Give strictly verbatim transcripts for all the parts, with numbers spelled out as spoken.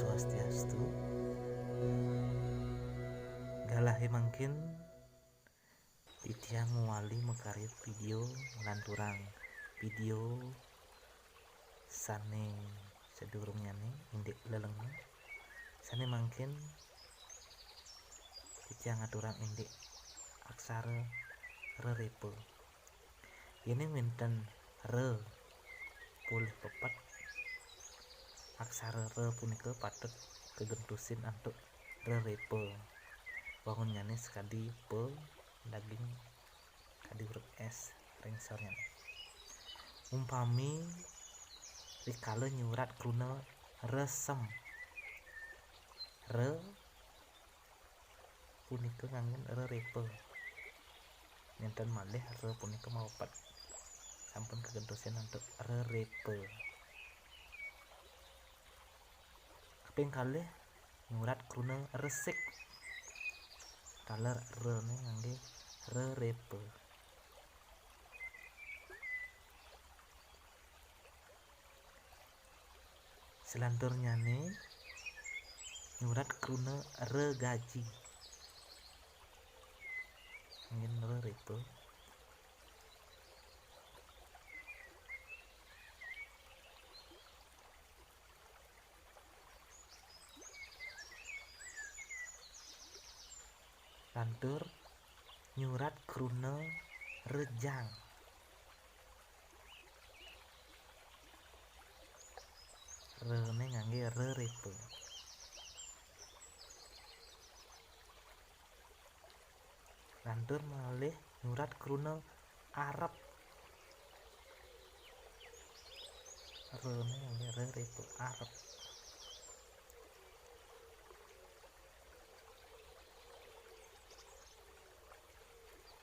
Swastiastu. Galahé mangkin titiang mawali makarya vidéo nglanturang vidéo sané sadurungnyané indik lelenga. Sané mangkin titiang ngaturang indik aksara rerépa. Yéning wénten re polih pepet, aksara re punika patut kagentosin antuk rerépa. Wangunnyané sakadi pa daging kadi huruf S ring sornyané. Umpami rikala nyurat kruna resem. Re punika nganggén rerépa. Nénten malih re punika mapepet. Sampun kagentosin antuk rerépa. Kaping kalih nyurat kruna resik. Taler re né nganggé rerépa. Salanturnyané nyurat kruna regaji. Nganggén rerépa. Lantur nyurat kruna rejang. Re né nganggé rerépa. Lantur malih nyurat kruna arep. Re né nganggé rerépa, arep.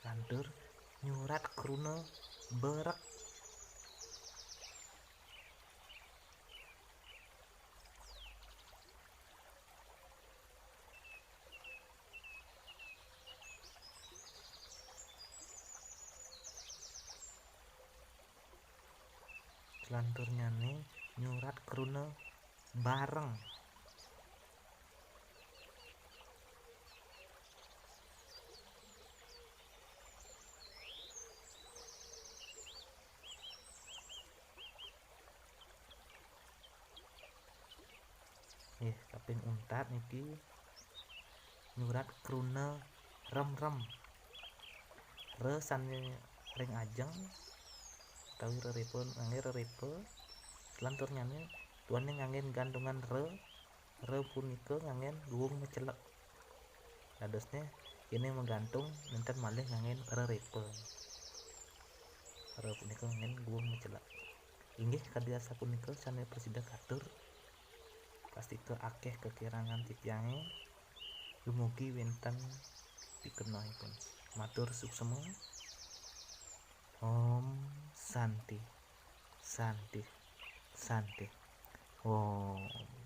Lantur nyurat kruna berek. Salanturnyané nyurat kruna bareng. Nggih, kaping untat niki nyurat kruna remrem. Re sané ring ajeng utawi rerépa, nganggé rerépa. Salanturnyané duaning nganggén gantungan re. Re punika nganggén guung macelek. Dadosné yéning magantung nénten malih nganggén rerépa. Re punika nganggén guung macelek. Inggih kadi asapunika sané prasida katur. Pastika akéh kakirangan titiangé. Dumugi wénten pikenohipun. Matur suksma. Om Santi, Santi, Santi. Om.